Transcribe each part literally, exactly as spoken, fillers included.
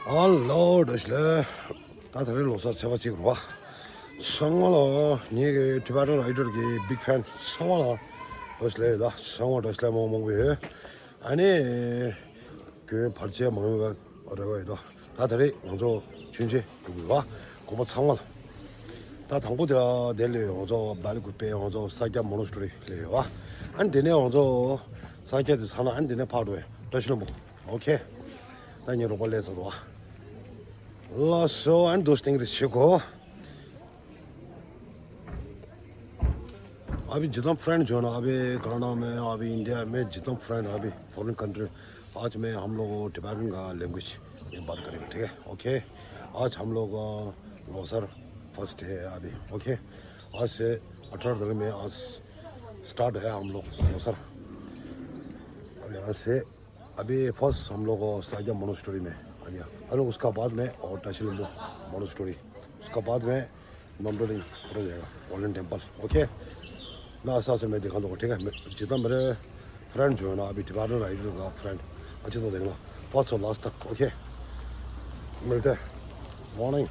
ཨ་ལོ། བཀྲ་ཤིས་བདེ་ལེགས། ད་ད་རེས་ལོ་གསར་ཚེས་པ་གཅིག་རེད་པ། ཚང་མ་ལ་ངེད་ཀྱི་Tibetan Rider གི་big fan ཚང་མ་ལ་བཀྲ་ཤིས་བདེ་ལེགས། ད་ཚང་མ་བཀྲ་ཤིས་བདེ་ལེགས་མང་མང་པོ་ཡོད། ཨ་ནི་རྒན་བར་ཆད་མང་པོ་རེ་བ་ཡོད་དོ། ད་ད་རེས་ང་ཚོ་མཆོད་མཇལ་འགྲོ་གི་ཡོད་པ། དགོན་པ་ཚང་མ་ལ། ད་དང་པོ་དེ་ལ་དེ་ལས་ང་ཚོ་བལ་ཀུ་པེ་ང་ཚོ་ས་སྐྱ་Monastery ལ་ཡོད་པ། ཨ་ནི་དེ་ནས་ང་ཚོ་ས་སྐྱ་དེ་ཚར་ན་ཨ་ནི་དེ་ནས་ཕར་འགྲོ་ཡ་བཀྲ་ཤིས་ལྷུན་པོ། ཨོ་ཁེ། ད་ངའི་རོགས་པ་སླེབས་ཚར་འདུག་པ། ལགས་སོ། ཨ་ནི་འདུག་སྟེང་དུ་ཞིག་གོ། अभी जितना फ्रेंड जो है ना, अभी कनाडा में, अभी इंडिया में जितना फ्रेंड है, अभी फॉरेन कंट्री, आज मैं हम लोग टिबेटन का लैंग्वेज में बात करेंगे, ठीक है? ओके। आज हम लोग, अ, लोसर फर्स्ट डे है अभी, ओके। आज से अठारह तारीख में आज स्टार्ट है हम लोग लोसर। अभी यहाँ से अभी फर्स्ट हम लोग को साइजा मोनास्ट्री में आ गया। अभी उसका बाद में और टाशिलुम्बो मोनास्ट्री, उसका बाद में नंदोली पड़ जाएगा, गोल्डन टेम्पल। ओके, ना ऐसा से मैं दिखा दूंगा, ठीक है? मैं, जितना मेरे फ्रेंड जो है ना, अभी टिबेटन राइडर का फ्रेंड, अच्छे से देखना फर्स्ट और लास्ट तक। ओके, मिलते हैं मॉर्निंग।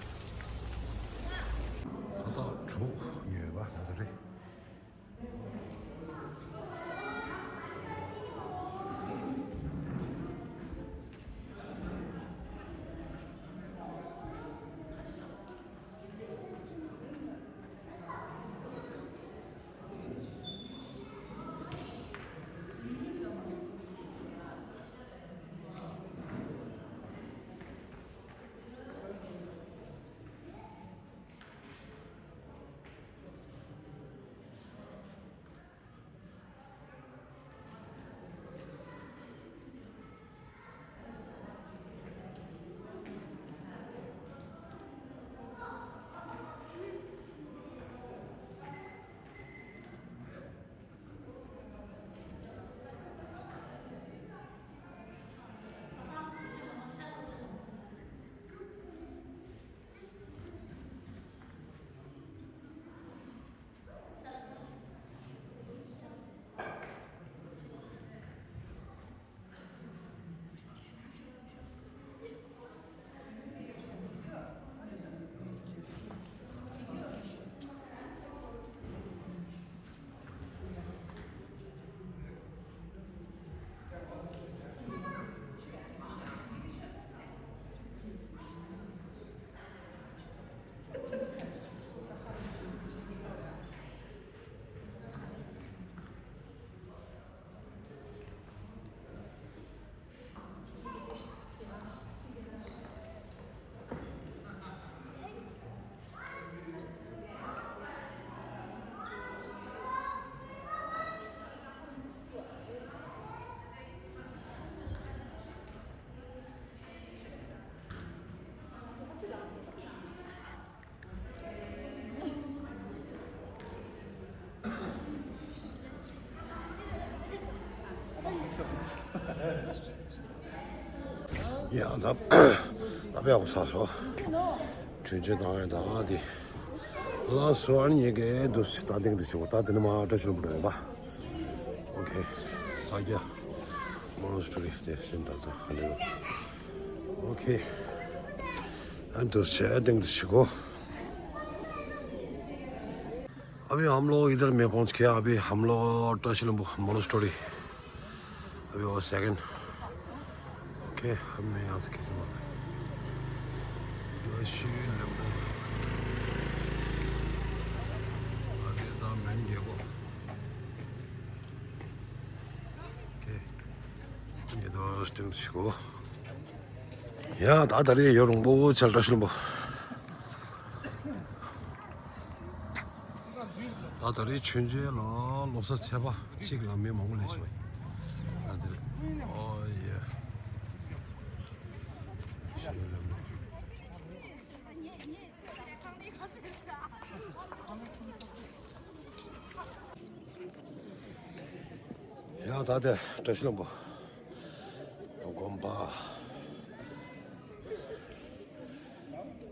ཡང་ད་ད་པའི་འོ་ས་སོ། གྲོན་ཆེན་བཏང་ཡང་ད་དེ། ལགས་སོ། ཨ་ནི་ངེད་ཀྱི་འདུག་སེ་ད་སྟེང་དུ་ཞོག་ད་དེ་ནས་མར་བཀྲ་ཤིས་ལྷུན་པོ་འགྲོ་ཡིན་པ། ཨོ་ཁེ། ས་སྐྱ་མོ་ནོ་སི་ཊི་རི་དེ་སེམས་ད་ད་ཧ་ལས་ཡོད། ཨོ་ཁེ། ཨ་འདུག་སེ་སྟེང་དུ་ཞོག अभी हम लोग इधर में पहुंच गया। अभी हम लोग वक्रशिला मोनास्ट्री। अभी वो सेकंड। ओके, हम मैं यहाँ से खींचूंगा। वक्रशिला। अभी तो मैं ये को। ओके। ये दो स्टेप्स को। ཡ་ད་ད་རེས་ཡོད་རུང་པོ་ཆལ་བཀྲ་ཤིས་ལྷུན་པོ། ད་ད་རེས་མཆོད་མཇལ་ལ་ལོ་གསར་ཚེས་པ་གཅིག་ལ་མི་མང་པོ་སླེབས་བྱུང་བ་ཡིན། ད་དེ་རེད། ཨོ་ཡེ། ཡ་ད་དེ་བཀྲ་ཤིས་ལྷུན་པོ། དགོན་པ།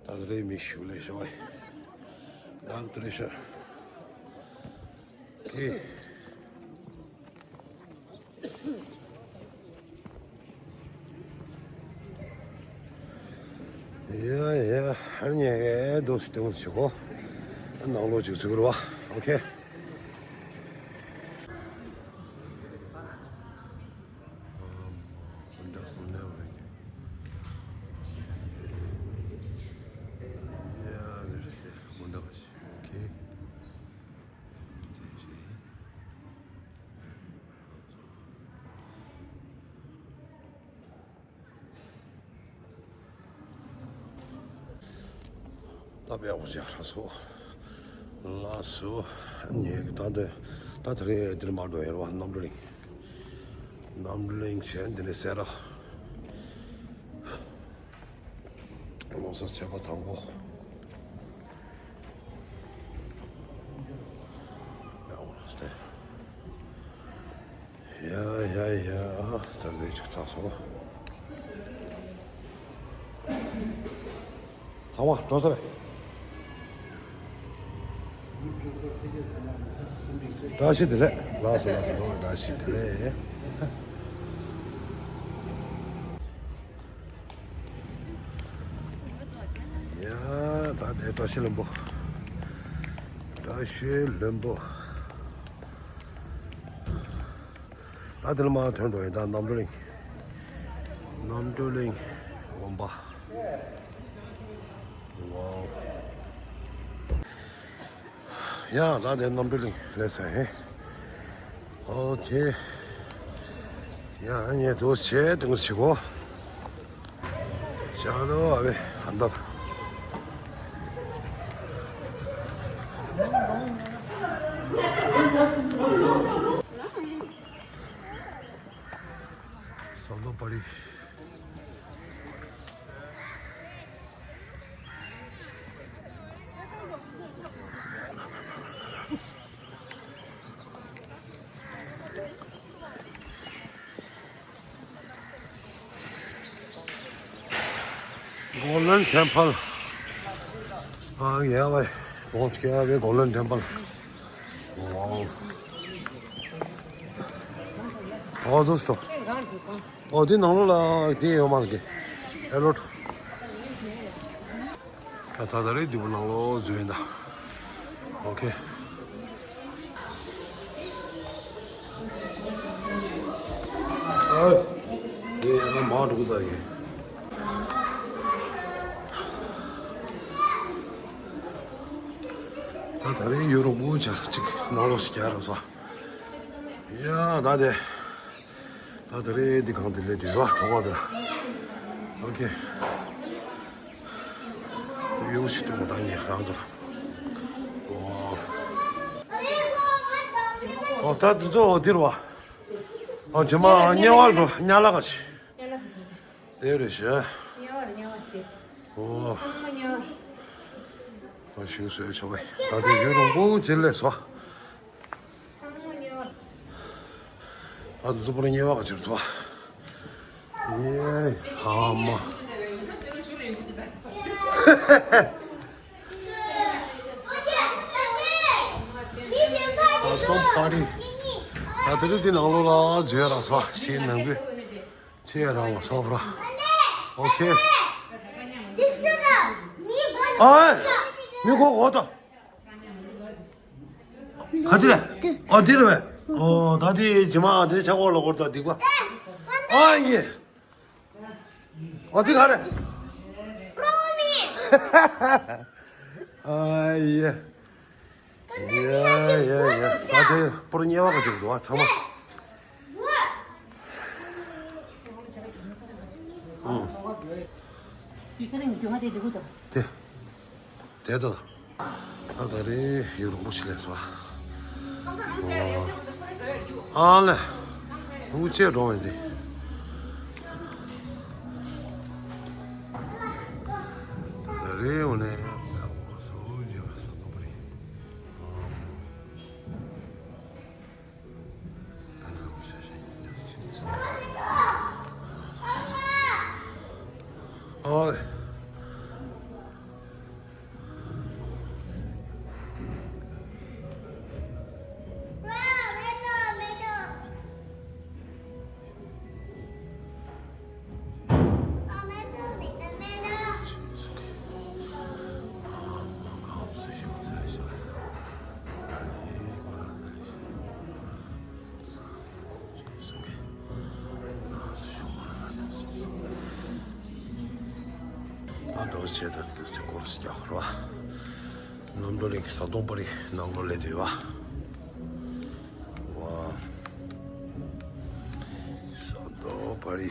ད་དེ་རེད་མི་ཞིག་ལས་ཤོག་ཨེ། ད་དེ་རེད་ཤག་ཨེ། ཡ་ཡ། ཧར་ཉེ་གེ་དོ་སི་ཏེ་མོ་ཆི་གོ། ནང་ལོ་ཅིག་ཚུགས་ར་བ། ཨོ་ཁེ། ད་པའི་འོ་ཅག་ལ་སོ། ལ་སོ། ཉེ་གི་ད་འདི། ད་དེ་རིང་འདིར་མ་འགྲོ་ཡར་བ་རྣམ་གྲོལ་གླིང་། རྣམ་གྲོལ་གླིང་བྱས་འདི་ནས་སེ་ར། ལོ་སར་ཚེས་པ་དང་པོ། ཡ་ཡ་ཡ། ད་ལས་ཅིག་ཚགས་སོང་། ཚང་མ་འགྲོ་ས་རེད། བཀྲ་ཤིས་བདེ་ལེགས། ལགས་སོ་ལགས་སོ། བཀྲ་ཤིས་བདེ་ལེགས། ཡ། ད་དེ་བཀྲ་ཤིས་ལྷུན་པོ། བཀྲ་ཤིས་ལྷུན་པོ། ད་དེ་ལ་མར་ཐོན་འགྲོ་ཡིན། ད་རྣམ་གྲོལ་གླིང་། རྣམ་གྲོལ་གླིང་དགོན་པ། ཝའོ། ཡ། ད་དེ་རྣམ་གྲོལ་གླིང་སླེབས་ས་ཡིན། ཨོ་ཁེ། ཡ། ངས་དུ་བྱས་དུ་ཞིག་གོ། ཅང་ལོ་ཨ་བེ་ཧན་དར། ཟམ་གདོང་པ་རི། Golden Temple. ཨ་ཡ་ཝེ། གོང་ཆེ་ཡ་ཝེ། Golden Temple. Wow. ཨོ་དུ་སྟོ། ཨོ་དེ་ནང་ལོགས་ལ་དེ་ཡོད་མ་རེད་གི། ཨེ་ལོ། ད་ད་རེས་འདི་པོ་ནང་ལོགས་འཛུལ་ཡིན་ད། ཨོ་ཁེ། ཨ། དེ་ཡང་མ་འགྲོ་ད་ཡིན། ད་ད་རེས་ཡུ་རོབ་མུ་ཆ་གཅིག་ནང་ལོགས་ཤིག་རྒྱག་རོགས་སོ། ཡ་ད་དེ། ད་དེ་རེད། འདི་གང་དེ་ལས་དེ་ར་གྲོགས་པ་དེ་ལ། ཨོ་ཁེ། ཡོ་ཤི་ཏོང་ད་ངས་རང་ཚོ་ལ། ཨོ། ཨོ་ད་དེ་ཚོ་འོ་དེ་ར་བ། ཨོ་ཇི་མ་དམྱལ་བ་འགྲོ་དམྱལ་བ་ག་ཆེ། དེ་རེད་ཤག་ཨོ། ཨོ་ཞིག་སོས་ཆོག་པས། ད་དེ་ཡུ་རོང་པོ་དེ་ལས་སོ། ཚང་མ་ཉེ་བར། ཨ་ཙི་པོ་ར་ཉེ་བ་ག་ཅིར་ཐོ། ཡེ། ཨ་མ། ཨ་ཙོམ་པ་རི། ད་དེ་རིང་འདི་ནང་ལོགས་ལ་འཛུལ་ར་སོ་ཤེས་ནང་པའི། ཆེ་རང་བ་སོབ་ར། ཨོ་ཁེ། ཨ། མི་གོ་གོ་ད། ག་ཏི་རེད། ཨོ་འདི་རེད་པས། ཨོ་ད་དེ་ཇི་མ་དེ་ཆ་གོ་ལ་གོ་ད་སྡིག་པ། ཨ་ཡེ། ཨོ་འདི་ག་རེད། ཨ་ཡེ། ཡ་ཡ་ཡ། ད་དེ་པོར་ཉེ་བ་ག་ཅིག་འདུག་ཨ་ཚང་མ། ཨང་། དེ། དེ་དོ། ད་ད་རེས་ཡུ་རོང་པོ་ཆེ་ལས་སོ། ཨ་ལེ། ཧུ་ཅེ་འགྲོ་བས་འདི། ད་རེས་འོ་ནས། སོ་ཇི་བ་སོ་ནོ་པ་རེད། ཨོ། ད་འགྲོ་བྱས་ད་དུས་ཚོད་སྐོར་ཞིག་རྒྱག་རོགས། གནམ་གྲུ་གླིང་གི་ཟམ་གདོང་པ་རི་གནམ་གྲུ་སླེབས་དུས་བ། ཝ། ཟམ་གདོང་པ་རི།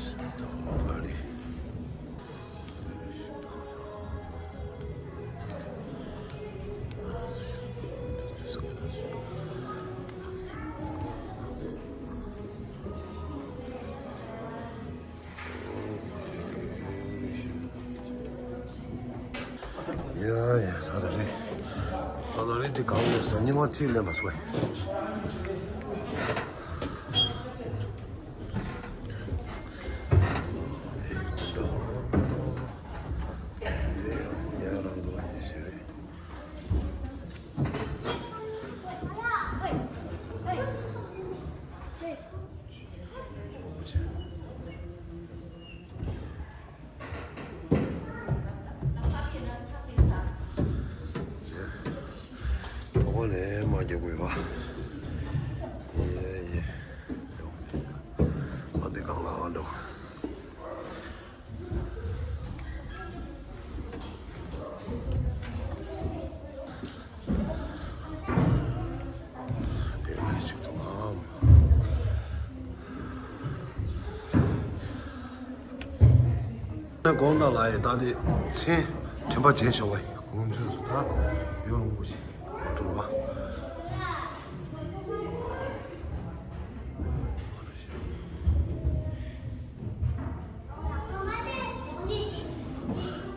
ཟམ་གདོང་པ་རི། ཡ་ཡ། ད་ད་རེད། ད་ད་རེད། དེ་གང་ལས་ས་ཉི་མ་ཚིག་ལེན་པ་སོ། ཨོ་ལེ་མ་རྒྱག་དགོས་པ། ཡེ་ཡེ། ཨ་འདི་གང་ལ་ཨ་འགྲོ། དེ་ནས་ཅིག་ཏུ་ཨམ། དགོང་དག་ལ་ཡི་ད་དེ་མཚན་དྲན་པ་བརྗེད་ཤོག་བས་དགོང་དུས་སུ་ད་ཡོད་རུང་པོ་ཞིག་འགྲོ་བ།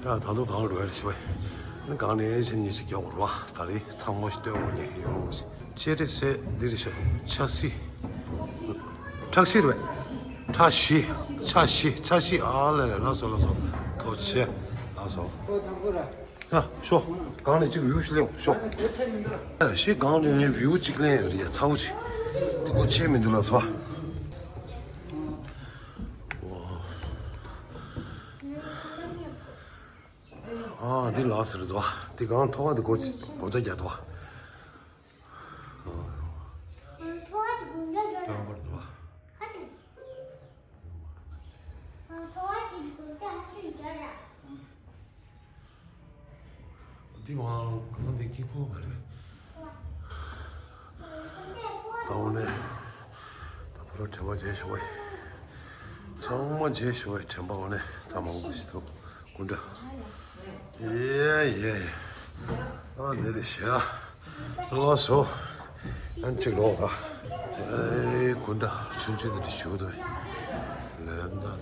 ཡ་ད་དུང་གང་རུ་བས་ཤི་བས་ནི་གང་ནས་ཕྱིན་ཉིན་ཞིག་ཡོང་རུ་བ། ད་རེས་ཚང་མ་ཞིག་སྟོན་དགོས་ཉེ་ཡོང་རུང་ཞིག་ཅེ་རེ་སེ་འདི་རེ་ཤོག་ཆ་སི། ཁྲག་ཤི་རེད། ཁྲ་ཤི། ཆ་ཤི། ཆ་ཤི། ཨ་ལེ་ལེ། ལགས་སོ་ལགས་སོ། ཐུགས་རྗེ་ཆེ། ལགས་སོ། ཡ་ཤོག་གང་ནས་གཅིག་བིའུ་ཞིག་ལེན་ཤོག་ཡ་ཤི་གང་ནས་བིའུ་གཅིག་ལེན་རེད། ཚ་བོ་ཅིག་དེ་ཀོ་ཆེ་མི་འདུག་ལགས་སོ། ཨ་འདི་ལགས་སོ་རེད་དོ། དེ་གང་ཐོག་ག་དེ་ཀོ་ཅིག་གོ་ཆ་རྒྱག་དོ། འདི་མ་གང་འདི་ཀི་ཁོ་བ་རེད། ད་འོ་ནས་ད་ཕོ་ར་དྲན་པ་བརྗེད་ཤོག་བས། ཚང་མ་བརྗེད་ཤོག་བས། དྲན་པ་འོ་ནས་ད་མང་པོ་ཞིག་འདུག་སྐུ་འདྲ། ཡེ་ཡེ། ཨ་འདི་རེད་ཤག་ལགས་སོ། ཨན་ཅིག་ལོག་ག་ཨེ་སྐུ་འདྲ་ཆུང་ཆུང་དེ་འདྲ་ཞུ་འདུག་ལན་ད། ད།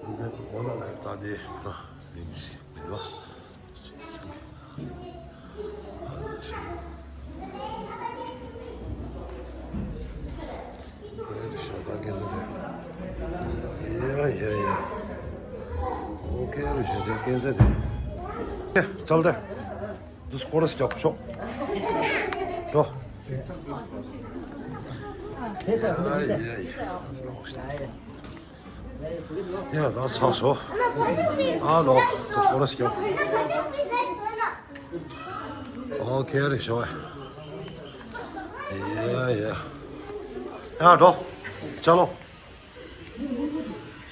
འདི་འོ་ན་ད་འདི་ཕ་ར་མིན་མིན་ལ། ཡ་ཡ་ཡ། ཨོ་ཁེ་རེད་ཤག་དེ་ཀན་སར་དེ། ཨེ་ཙལ་ཏེ། འདི་སྐོར་ར་སྐྱབས་ཤོག་འགྲོ། ཡ་ཡ་ཡ། ཡ་ད་ཚགས་སོ། ཨ་ལོ། ད་སྐོར་ར་སྐྱོ། ཨོ་ཁེ་རེད་ཤོ། ཡ་ཡ། ཡ་འགྲོ། ཅ་ལོ།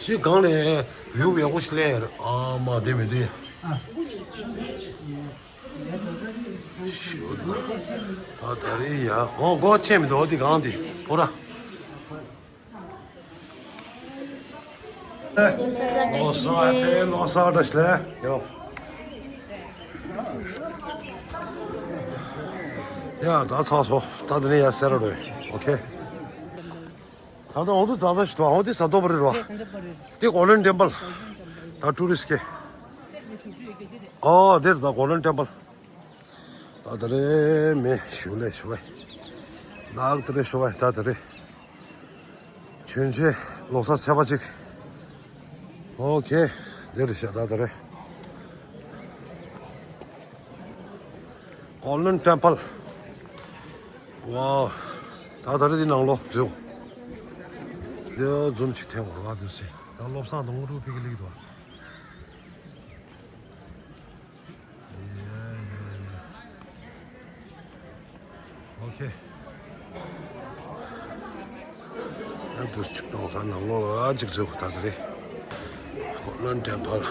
ཤི་གང་ནས་བིའུ་ཡག་པོ་ཞིག་ལེན་ཡ་རེད། ཨ་མ་དེ་མི་འདུག་ཡ། ད་ད་རེས་ཡ། ཨོ་སྒོ་ཕྱེ་མི་འདུག་འོ་དེ་གང་དེ་ཕོ་ར། ལོ་གསར་ཨེ་ལོ་གསར་བཀྲ་ཤིས་བདེ་ལེགས། ཡ་ད་ཚར་སོང་། ད་དེ་ནས་ཡར་སེ་ར་འགྲོ་ཡ། ཨོ་ཁེ། ད་ལྟ་འོང་དུས་ཛ་ཛ་ཞིག་འདུག་འོང་དུས་ཟམ་གདོང་པ་རི་རོ། དེ་གོ་ལྡན་ཊེམ་པལ། ད་ཊུ་རི་སི་ཊི་གི། ཨོ་དེར་ད་གོ་ལྡན་ཊེམ་པལ། ད་དེ་རེད་མེ་ཞུ་ལེ་ཞུ་བས། ནག་དེ་རེད་ཞུ་བས། ད་དེ་རེད། མཆོད་མཇལ་ལོ་གསར་ཚེས་པ་གཅིག་ཨོ་ཁེ། འདིར་བཞག་ད་དེ་རེད། གོ་ལྡན་ཊེམ་པལ། ཝའོ། ད་དེ་རེད་འདི་ནང་ལོགས་འཛུལ། འདི་འཛུམ་ཅིག་འཐེན་བར་བ་འདུག་སེ། ད་བློ་བཟང་དང་དངོས་གྲུབ་ཕ་གི་ལིག་འདུག་ཁེ། ཡང་དུས་གཅིག་དང་ད་ནང་ལོགས་ལ་གཅིག་བཟོས་ད་དེ་རེད། Golden Temple།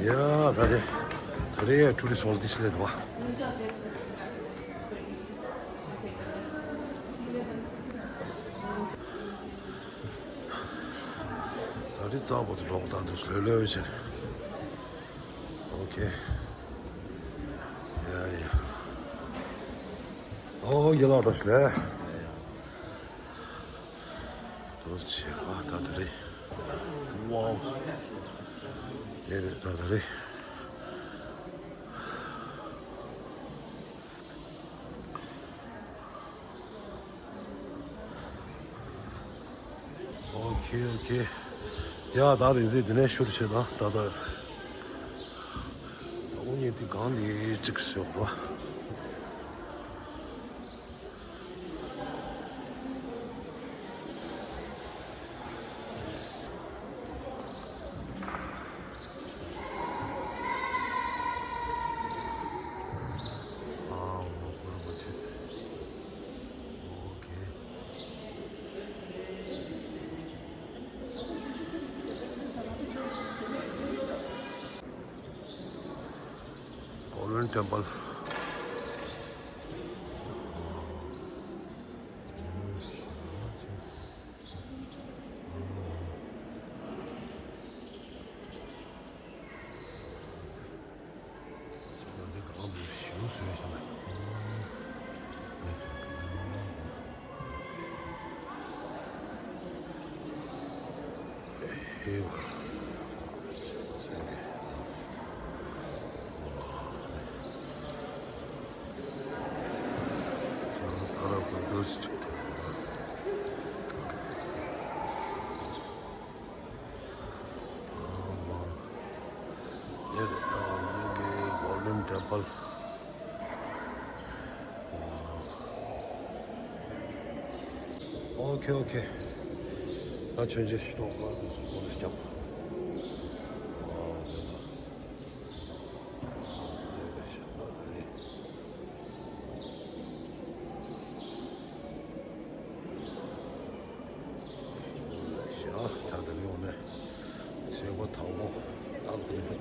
ཡ་ད་རེད། ད་རེད་ཡ་ཊུ་རི་སི་ཧོལ་དིས་ལེ་དུ་བ། ད་རེད་རྩ་བོ་དུ་རོགས་ད་དུས་ལོས་ལོས་བྱེད། ཨོ་ཁེ། ཡ་ཡ། ཨོ་ཡ་ལ་རོ་ཤི་ལེ། དུ་ཆེ་བ་ད་དེ་རེད། ཝའོ། དེ་རེད་ད་དེ་རེད། ཨོ་ཁེ་ཨོ་ཁེ། ཡ་ད་རིང་ཟེ་དེ་ནས་ཤུར་བྱེད་དང་ད་ད། ཨོ་ཉེ་དེ་གང་ནས་གཅིག་ཟེར་བ། Golden Temple. Golden Temple. ཨོ་ཁེ་ཨོ་ཁེ། ད་ཆོས་རྗེ་ཤི་ཏོག་པ་དུ་སུ་ཁོ་ནས་སྐྱབས། ཡ་ད་དེ་ཡོང་ནས་བྱེད་པ་དང་པོ་ཨ་ཁུ་ནི།